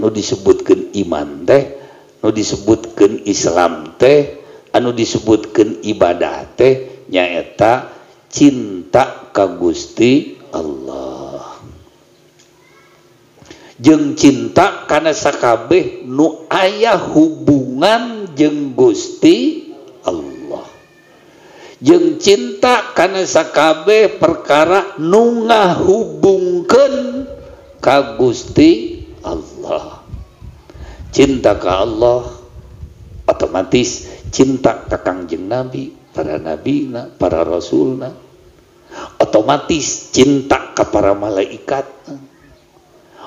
Nu disebutkeun iman teh, nu disebutkeun Islam teh, anu disebutkeun ibadah teh nyaeta cinta ka Gusti Allah. Jeung cinta kana sakabeh nu aya hubungan jeung Gusti Allah. Jeung cinta kana sakabeh perkara nu ngahubungkeun ka Gusti Allah. Cinta ka Allah otomatis cinta ka Kangjeng Nabi, para nabina, para rasulna. Otomatis cinta ka para malaikat.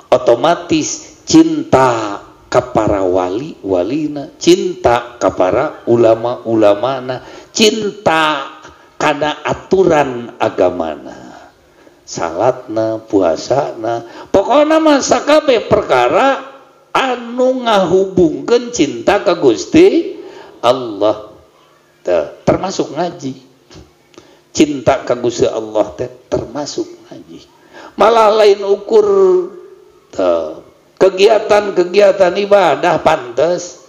Otomatis cinta ka para wali walina, cinta ka para ulama-ulamana, cinta kana aturan agamana. Salatna, puasana, pokokna mah sakabeh perkara anu ngahubungkeun cinta ka Gusti Allah. Termasuk ngaji. Cinta ka Gusti Allah teh termasuk ngaji. Malah lain ukur kegiatan-kegiatan ibadah pantes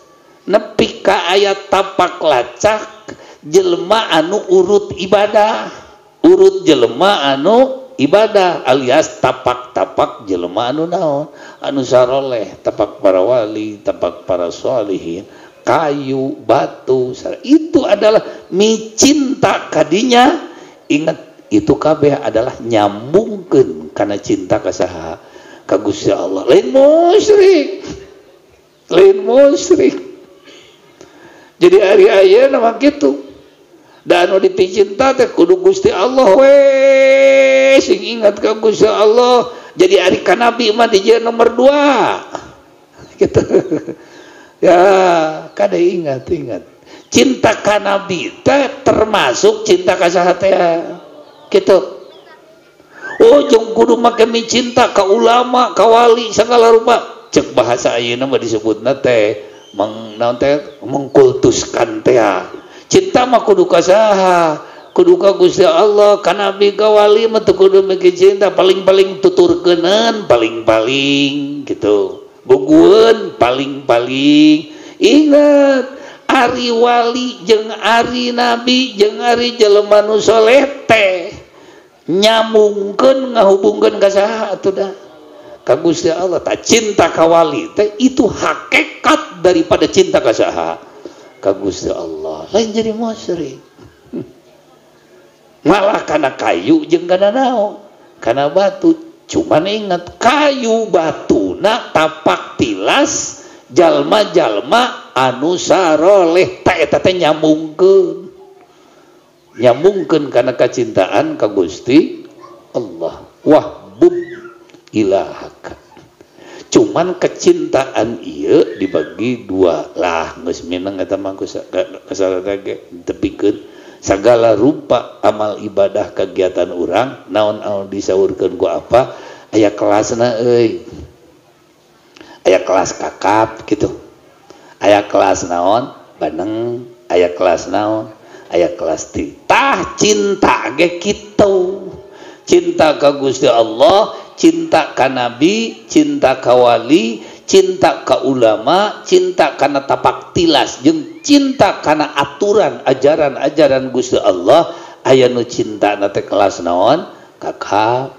nepi ka aya tapak lacak jelema anu urut ibadah, urut jelema anu ibadah alias tapak-tapak jelema anu naon, anu saroleh, tapak para wali, tapak para sholihin, kayu, batu, itu adalah micinta kadinya. Ingat, itu kabeh adalah nyambungkeun kana cinta ka saha? Ka Gusti Allah. Lain musyrik. Lain musyrik. Jadi ari ayeuna mah kitu. Da anu dipicinta teh kudu Gusti Allah we. Sing ingat ka Gusti Allah. Jadi ari ka nabi mah dijieun nomor 2. Gitu. Ya, kada ingat-ingat. Cinta ka nabi teh termasuk cinta ka saha teh. Gitu. Oh, jeung kudu make cinta ka ulama, ka wali segala rupa. Cek bahasa ayeuna mah disebutna teh meng naon teh mengkultuskan teh. Cinta mah kudu ka saha? Kudu ka Gusti Allah, ka nabi, ka wali mah teu kudu make cinta, paling-paling tuturkeuneun, paling-paling gitu. Gugueun paling-paling. Ingat, ari wali jeung ari nabi jeung ari jelema nu soleh teh nyambungkeun ngahubungkeun ka saha atuh dah? Ka Gusti Allah. Tak cinta ka wali teh itu hakikat daripada cinta ka saha? Ka Gusti Allah. Lain jadi musyrik. Malah kana kayu jeung kana naon? Kana batu. Cuman ingat, kayu batuna tapak tilas jalma-jalma anu saroleh ta eta teh nyambungkeun. Nyambungkeun kana kacintaan ka Gusti Allah. Wahbub ilahaka. Cuman kecintaan ieu dibagi dua lah, geus mineng eta mah kasarana ge tepikeun segala rupa amal ibadah kegiatan urang naon anu disaurkeun ku apa aya kelasna euy. Aya kelas kakap gitu. Aya kelas naon baneng, aya kelas naon, aya kelas tah cinta ge kitu. Cinta ka Gusti Allah, cinta ka nabi, cinta ka wali, cinta ka ulama, cinta kana tapak tilas jeung cinta kana aturan ajaran-ajaran Gusti Allah. Aya nu cintana teh kelas naon? Kakap.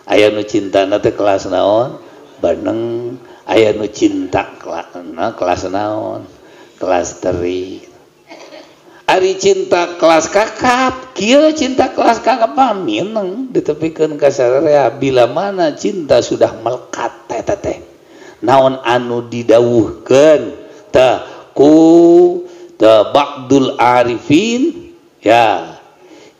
Aya nu cintana teh kelas naon? Baneng. Aya nu cinta kelas naon? Kelas teri. Ari cinta kelas kakap, kieu cinta kelas kakap mah mineng ditepikeun ka sararea bila mana cinta sudah melekat teh teh. Naon anu didawuhkeun tah ku ta ba'dul arifin ya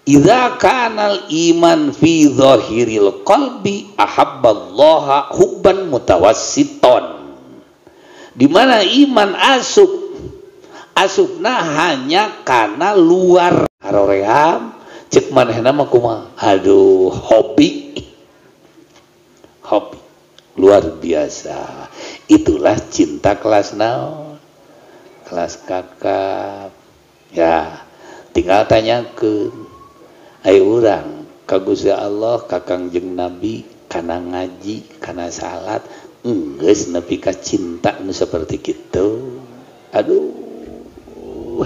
idza kanal iman fi zahiril qalbi ahabballaha hubban mutawassiton. Di mana iman asup asupna hanya karena luar haroream cek manehna mah kumaha, aduh hobi hobi luar biasa. Itulah cinta kelas naon? Kelas kakap. Ya, tinggal tanyakeun ayo urang ka Gusti Allah, ka Kangjeng Nabi, kana ngaji, kana salat, Geus nepi ka cinta nu seperti kitu. Aduh.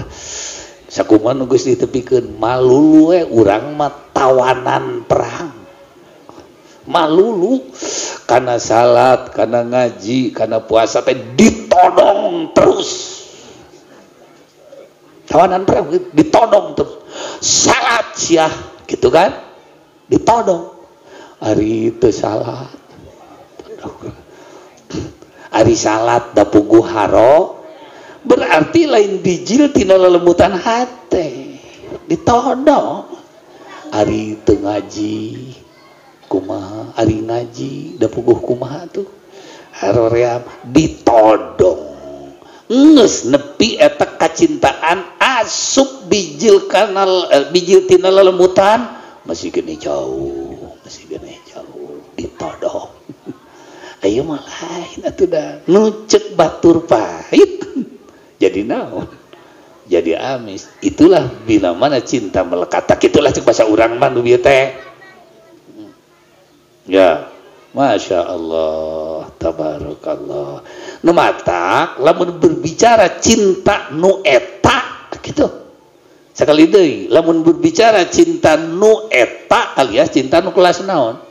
Sakumaha nu geus ditepikeun malulu we urang mah tawanan perang. Malulu kana salat, kana ngaji, kana puasa teh ditodong terus. Tawanan perang ditodong terus. Salat sia gitu kan? Ditodong. Ari teu salat. Ari salat da puguh haro berarti lain bijil tina lelembutan hate. Ditodong. Ari teu ngaji kumaha, ari ngaji da puguh kumaha tuh haroream ditodong. Geus nepi eta kacintaan asup bijil kanal bijil tina lelemutan masih geunih jauh, masih geunih jauh ditodong. Ayo mah lain atuh da nu ceuk batur pahit jadi naon? Jadi amis. Itulah bila mana cinta melekat. Tak itulah ceuk bahasa urang mah nu bieu teh. Ya, Masya Allah, tabarakallah. Nu matak lamun berbicara cinta nu eta gitu. Sekali deui, lamun berbicara cinta nu eta alias cinta nu kelas naon?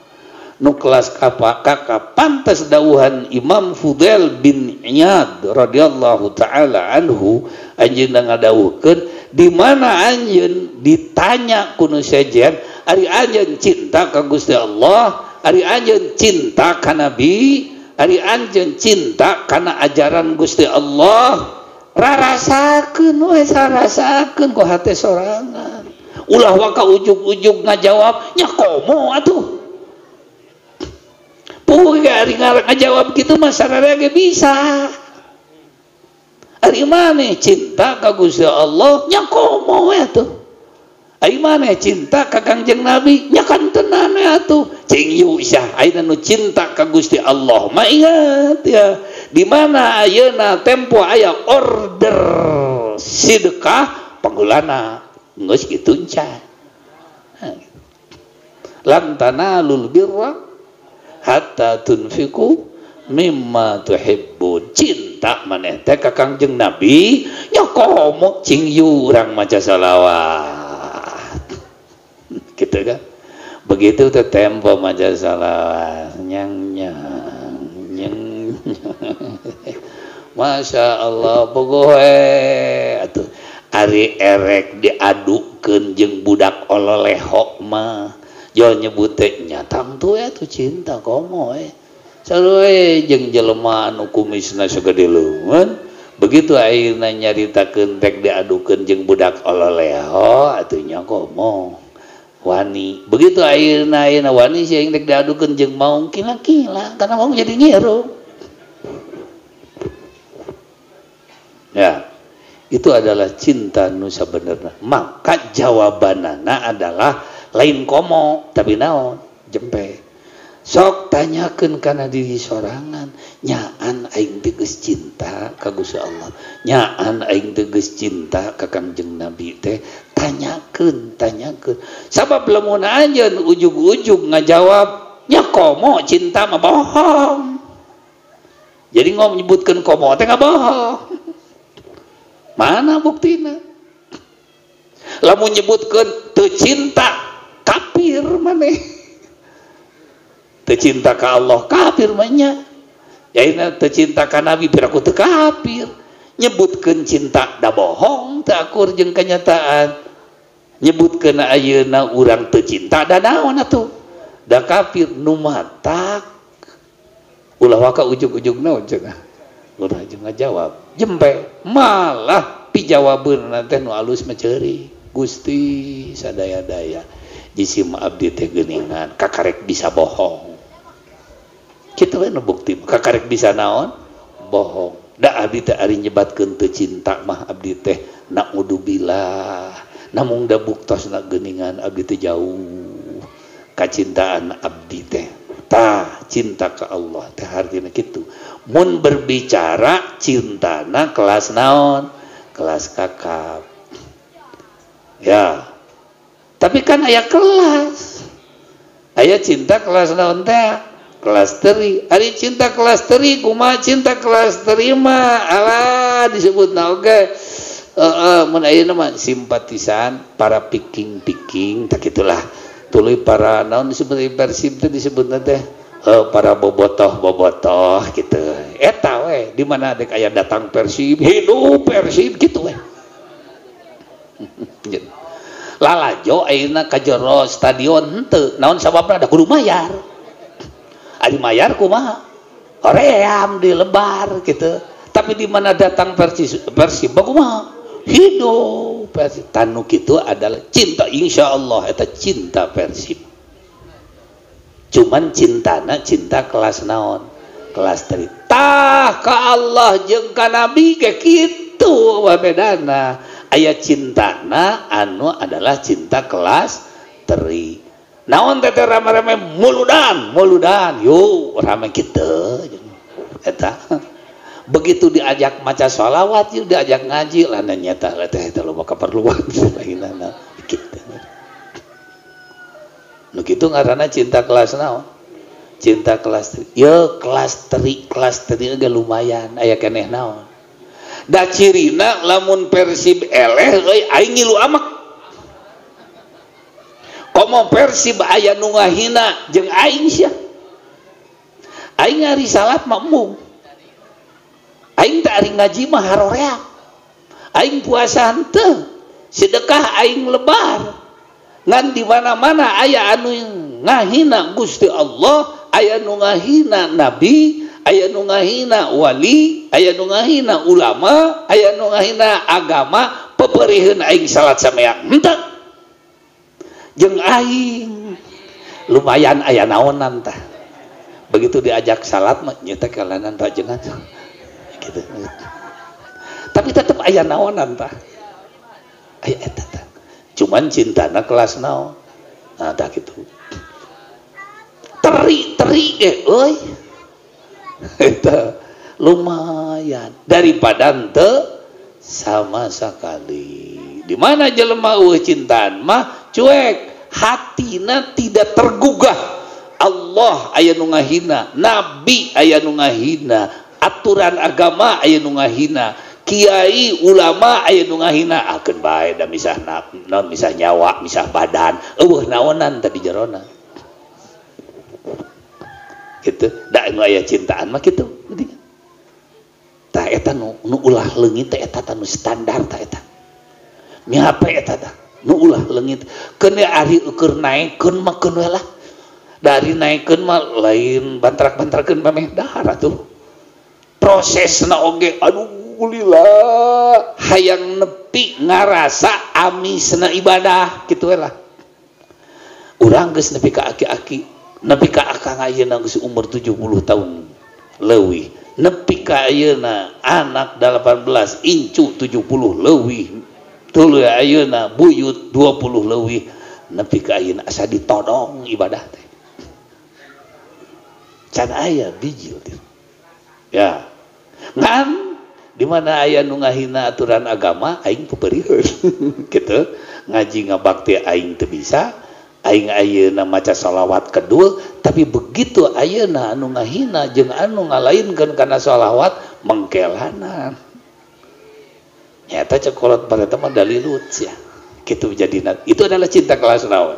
Nu kelas kakak pantas dawuhan Imam Fudail bin Iyad radhiyallahu taala anhu anjeunna ngadawuhkeun di mana anjeun ditanya ku nu sejen, ari anjeun cinta ka Gusti Allah, ari anjeun cinta ka Nabi, ari anjeun cinta kana ajaran Gusti Allah, rarasakeun we sarasakeun ku hate sorangan. Ulah waka ujug-ujug ngajawab nya komo atuh. Puguh ge ari ngajawab kitu mah sararea ge bisa. Ari maneh cinta ka Gusti Allah nya komo we atuh. Ari maneh cinta ka Kangjeng Nabi nya kantenan we atuh. Cing yusah ayeuna nu cinta ka Gusti Allah mah ingat ya, di mana ayeuna tempo aya order sedekah panggulana geus kitu encan. Lan tanalul birra hatta tunfiku mimma tuhibbun. Cinta maneh teh ka Kangjeng Nabi nya komo cing yu urang maca salawat. Gitu kan? Begitu teh tempo maca salawat nyang nyang nyang. Masya Allah bogoh atuh ari erek diadukeun jeung budak ololehok mah jol nyebut teh nya tangtu atuh cinta komo we sarua jeung jelema anu kumisna sagede leungeun begitu ayeuna nyaritakeun rek diadukeun jeung budak ololeho atuh nya komo wani begitu ayeuna ayeuna wani si aing rek diadukeun jeung maung kila-kila karena maung jadi ngiru. Ya, itu adalah cinta nu sabenerna. Maka jawabanana adalah lain komo tapi naon jempe. Sok tanyakeun kana diri sorangan, nyaan aing teh geus cinta ka Gusti Allah, nyaan aing teh geus cinta ka Kangjeng Nabi teh, tanyakeun, tanyakeun. Sabab lamun anjeun ujug-ujug ngajawab nya komo cinta mah bohong. Jadi ngom nyebutkeun komo teh ngabohong. Mana buktina? Lamun nyebutkeun teu cinta kafir maneh. Teu cinta ka Allah kafir mah nya. Ayeuna teu cinta ka Nabi piraku teu kafir. Nyebutkeun cinta da bohong teu akur jeung kenyataan. Nyebutkeun ayeuna urang teu cinta da naon atuh? Da kafir nu matak. Ulah waka ujug-ujug naon cenah. Ulah jeung ngajawab jempe malah pijawabeun teh nu alus mah ceuri. Gusti sadaya-daya jisim abdi teh geuningan kakarek bisa bohong. Kitu we nu bukti kakarek bisa naon bohong. Da abdi teh ari nyebatkeun teu cinta mah abdi teh naudzubillah. Namung da buktosna geuningan abdi teh jauh kacintaan abdi teh. Tah cinta ke Allah teh artina kitu. Mun berbicara cintana kelas naon? Kelas kakap. Ya. Tapi kan aya kelas. Aya cinta kelas naon teh? Kelas teri. Ari cinta kelas teri kumaha cinta kelas teri mah alah disebutna oge. Heeh mun ayeuna mah simpatisan para piking-piking tak kitulah. Tuluy para naon disebut Persib teh disebutna teh para bobotoh-bobotoh gitu. Eta we di mana dek aya datang Persib, hidup Persib gitu we. Lalajo ayeuna ka jero stadion henteu, naon sababna da kudu mayar. Ari mayar kumaha? Hoream di lebar gitu. Tapi di mana datang Persib kumaha? Hidup Persib. Tanu kitu adalah cinta, insyaallah eta cinta Persib. Cuman cintana cinta kelas naon? Kelas teri. Tah ka Allah jeung ka Nabi ge kitu bedana. Aya cintana anu adalah cinta kelas teri. Naon teh rame-rame muludan, muludan. Yo rame kitu eta. Begitu diajak maca sholawat, yuk diajak ngaji lah nyata teh eta loba kaperluan lainna kitu. Nu kitu ngaranna cinta kelas naon? Cinta kelas teri. Ye kelas teri ge lumayan aya keneh naon. Da cirina lamun Persib eleh euy aing ngilu amek. Komo Persib aya nu ngahina jeung aing sia. Aing ari salat mah embung. Aing teh ari ngaji mah haroreak. Aing puasa henteu, sedekah aing lebar. Ngan di mana-mana aya anu ngahina Gusti Allah, aya nu ngahina nabi, aya nu ngahina wali, aya nu ngahina ulama, aya nu ngahina agama, peperiheun aing salat sameak henteu. Jeung aing lumayan aya naonan tah. Begitu diajak salat mah nya teh kalanan rajengan gitu. Tapi tetep aya naonan tah. Aya eta tah. Cuman cintana kelas naon. Nah tah kitu. Teri-teri ge euy. Eta lumayan daripada henteu sama sekali. Di mana jelema eueuh cintaan mah cuek, hatina tidak tergugah. Allah aya nu ngahina, nabi aya nu ngahina, aturan agama aya nu ngahina, kiai ulama aya nu ngahina, akeun bae da misah naon misah nyawa, misah badan, eueuh naonan tadi jerona. Gitu, da nu aya cintaan mah kitu. Tah eta nu ulah leungit teh eta nu standar tah eta. Mihape eta tah nu ulah leungit. Keun ari ukur naekkeun mah keun we lah. Dari naekkeun mah lain bantrak-bantrakeun pameh dahar atuh. Prosesna oge aduh lila hayang nepi ngarasa amisna ibadah kitu we lah. Urang geus nepi ka aki-aki, nepi ka akang ayeuna geus umur 70 tahun leuwih, nepi ka ayeuna anak 18 incu 70 leuwih, tuluy ayeuna buyut 20 leuwih, nepi ka ayeuna asa ditodong ibadah teh. Can aya bijil ya. Ngan di mana aya nu ngahina aturan agama aing peupeurieun kitu, ngaji ngabakti aing teu bisa, aing ayeuna maca sholawat kedul, tapi begitu ayeuna anu ngahina jeung anu ngalainkeun kana sholawat mengkelanan. Nyata cekolot pada teman dalilut sia. Kitu jadina. Itu adalah cinta kelas naon?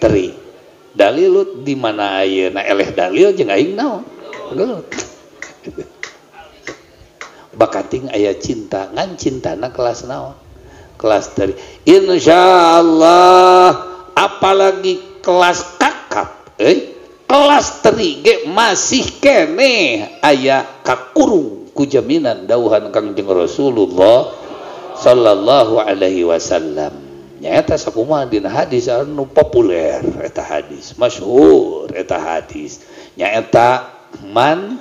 Teri. Dalilut di mana ayeuna eleh dalil jeung aing naon? Gelut. Bakating aya cinta, ngan cintana kelas naon? Kelas teri. Insyaallah apalagi kelas kakap, kelas teri ge masih keneh aya kakurung ku jaminan dauhan Kangjeng Rasulullah sallallahu alaihi wasallam. Nyaeta sakumaha dina hadis anu populer eta hadis, masyhur eta hadis. Nyaeta man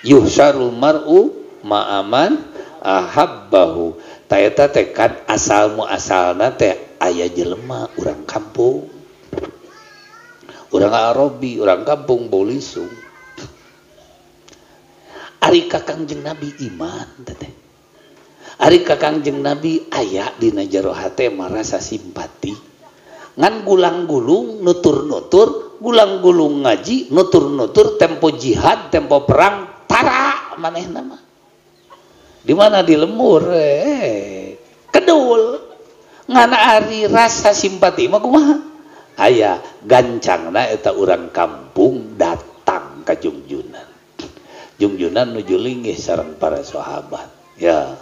yuhsyarul mar'u ma'aman ahabbahu. Ta eta teh kan asal muasalna teh aya jelema urang kampung. Urang Arabi, urang kampung Bolisung. Ari ka Kangjeng Nabi iman teh. Ari ka Kangjeng Nabi aya dina jero hate marasa simpati. Ngan gulang-gulung nutur-nutur Gulang-gulung ngaji nutur-nutur tempo jihad tempo perang tara manehna mah. Di mana di lembur kedul ngana ari rasa simpati mah kumaha aya gancangna eta urang kampung datang ka Jungjunan. Jungjunan nuju linggih sareng para sahabat ya.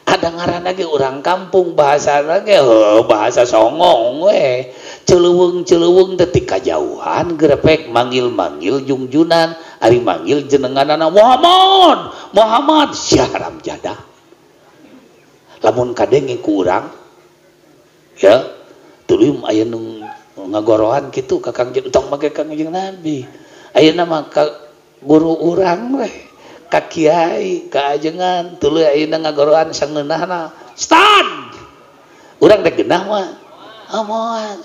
Ada ngaranna ge urang kampung bahasana ge bahasa songong we. Celeuweung-celeuweung teh ti kajauhan grepek manggil-manggil Jungjunan ari manggil jenenganana Muhammad Muhammad sia haram jadah lamun kadenge ku urang ya tuluy aya nu ngagorohan kitu ka Kangjeng tong make Kangjeng Nabi ayeuna mah ka guru urang we ka kiai ka ajengan tuluy ayeuna ngagorohan sangeunahna stand urang teh geunah mah amoan.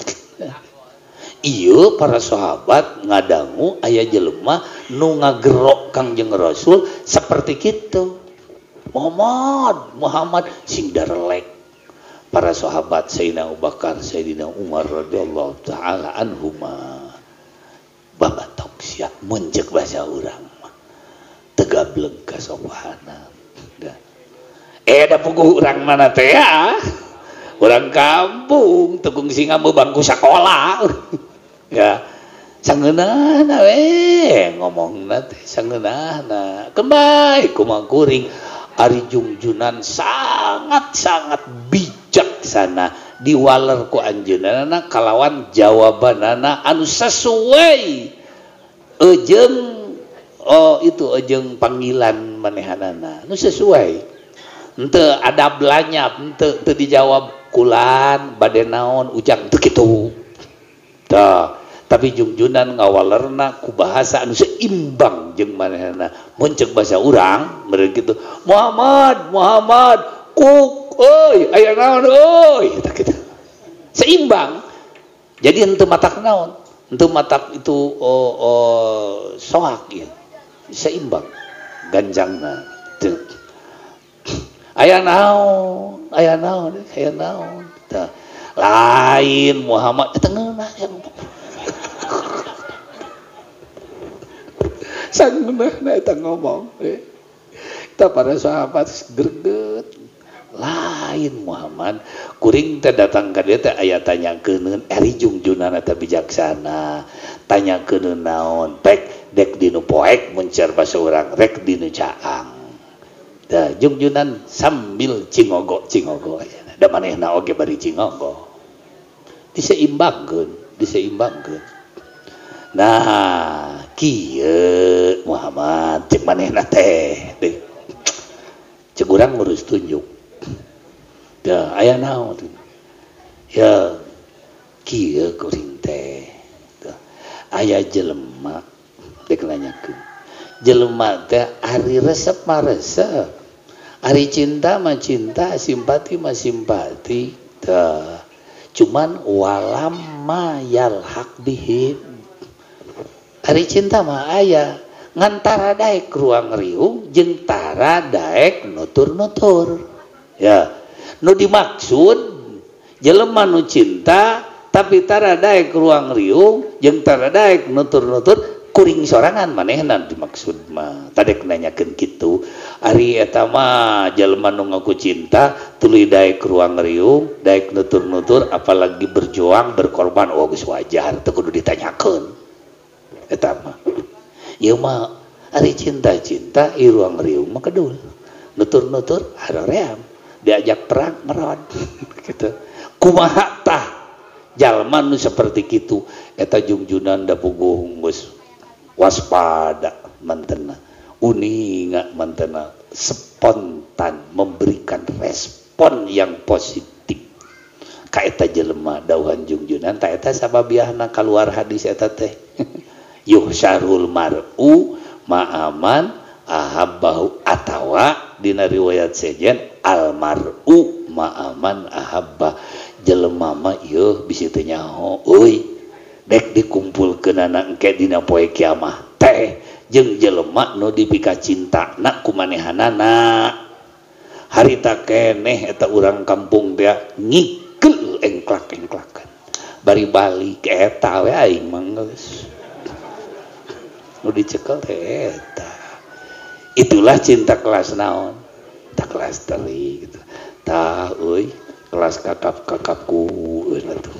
Iya para sahabat ngadangu aya jelema nu ngagerok Kangjeng Rasul seperti kitu. Muhammad Muhammad sing darelek. Para sahabat Sayyidina Abu Bakar, Sayyidina Umar radhiyallahu taala anhuma. Babatok sia mun ceuk bahasa urang mah. Tegableng kasopanan. Da puguh urang mana teh ya? Orang kampung tegung singa mau bangku sekolah ya sangeunahna we ngomongna teh sangeunahna kembali kumaha kuring ari Jungjunan sangat-sangat bijaksana diwaler ku anjeunna kalawan jawabanana anu sesuai eujeung oh itu eujeung panggilan manehanana anu sesuai henteu adab lanyap henteu teu dijawab kulan bade naon ujang teu kitu tah tapi Jungjunan ngawalerna ku bahasa anu seimbang jeung manehna mun ceuk bahasa urang meureun kitu Muhammad Muhammad kuk euy aya naon euy tah kitu seimbang jadi henteu matak naon henteu matak itu soak ieu seimbang ganjangna teu aya naon aya naon aya naon tah lain Muhammad eta ngeunah sangeunahna eta ngomong eta para sahabat greget lain Muhammad kuring teh datang ka dieu teh aya tanyakeun ari Jungjunana teh bijaksana tanyakeun naon pek dek dinu poek mun cer basa urang rek dinu caang. Da Jungjunan sambil cingogo-cingogo aja. Da manehna oge bari cingogo. Diseimbangkeun, diseimbangkeun. Nah, kieu Muhammad cek manehna teh. Cek urang ngurus tunjuk. Da aya naon? Ya kieu kuring teh. Aya jelema dek nanyakeun. Jelema teh ari resep mah resep, ari cinta mah cinta, simpati mah simpati. Tah cuman walamma yalhaq bihim. Ari cinta mah aya ngan tara daek ruang riung jeung tara daek nutur-nutur. Ya, nu dimaksud jelema nu cinta tapi tara daek ruang riung jeung tara daek nutur-nutur kuring sorangan manehna dimaksud mah tadek nanyakeun kitu ari eta mah jelema nu ngaku cinta tuluy daek ruang riung daek nutur-nutur apalagi berjuang berkorban oh geus wajar teu kudu ditanyakeun eta mah ieu mah ari cinta-cinta ieu ruang riung mah kedul nutur-nutur haroream diajak perang merod gitu kumaha tah jalma nu seperti kitu eta Jungjunan da puguh geus waspada mantena uninga mantena spontan memberikan respon yang positif ka eta jelema dauhan Jungjunan ta eta sababiahna kaluar hadis eta teh yuhsyarul mar'u ma'aman ahabbahu atawa dina riwayat sejen al mar'u ma'aman ahabba jelema mah ieu bisi teu nyaho euy dek dikumpulkeunana engke dina poe kiamah teh jeung jelema nu dipika cintana ku manehanana harita keneh eta urang kampung teh ngigel engklak-engklakan Bari balik eta we aing mah geus. Nu dicekel teh eta. Itulah cinta kelas naon? Ta kelas teri gitu. Tah euy, kelas kakap-kakapku euy atuh.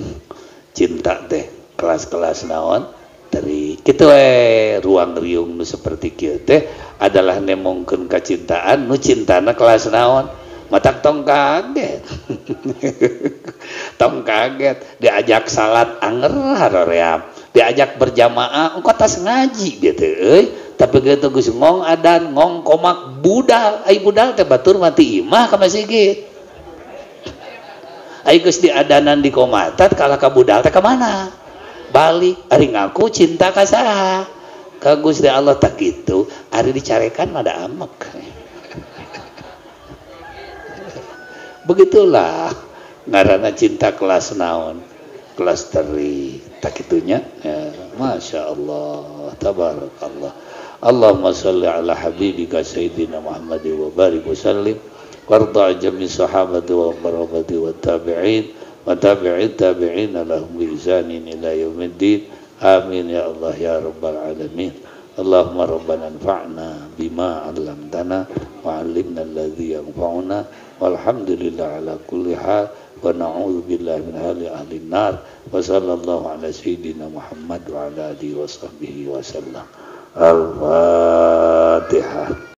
Cinta teh kelas-kelas naon? Teri. Kitu we ruang riung nu seperti kieu teh adalah nemongkeun kacintaan nu cintana kelas naon? Matak tong kaget. Tong kaget diajak salat anger haroream, diajak berjamaah engko tas ngaji gitu euy, tapi gitu geus ngong adan ngong komak budal, ai budal teh batur mati imah ka masjid. Ai geus diadanan di komatat kalah ka budal teh ka mana? Balik ari ngaku cinta ka saha? Ka Gusti Allah tak kitu, ari dicarekan mah da amek. Begitulah ngaranna cinta kelas naon, kelas teri tak itunya ya, Masya Allah tabarakallah. Allahumma salli ala habibika sayyidina Muhammad wa barik wa sallim warda jami sahabati wa barabati wa tabi'in wa tabi'in tabi'in lahum bi ihsanin ila yaumiddin. Amin ya Allah ya rabbal alamin. Allahumma rabbana anfa'na bima 'allamtana wa 'allimna alladhi yanfa'una walhamdulillah ala kulli hal wa na'udzu billahi min hali ahli nar wa sallallahu ala sayyidina Muhammad wa ala alihi wa sahbihi wa sallam. Al-Fatihah.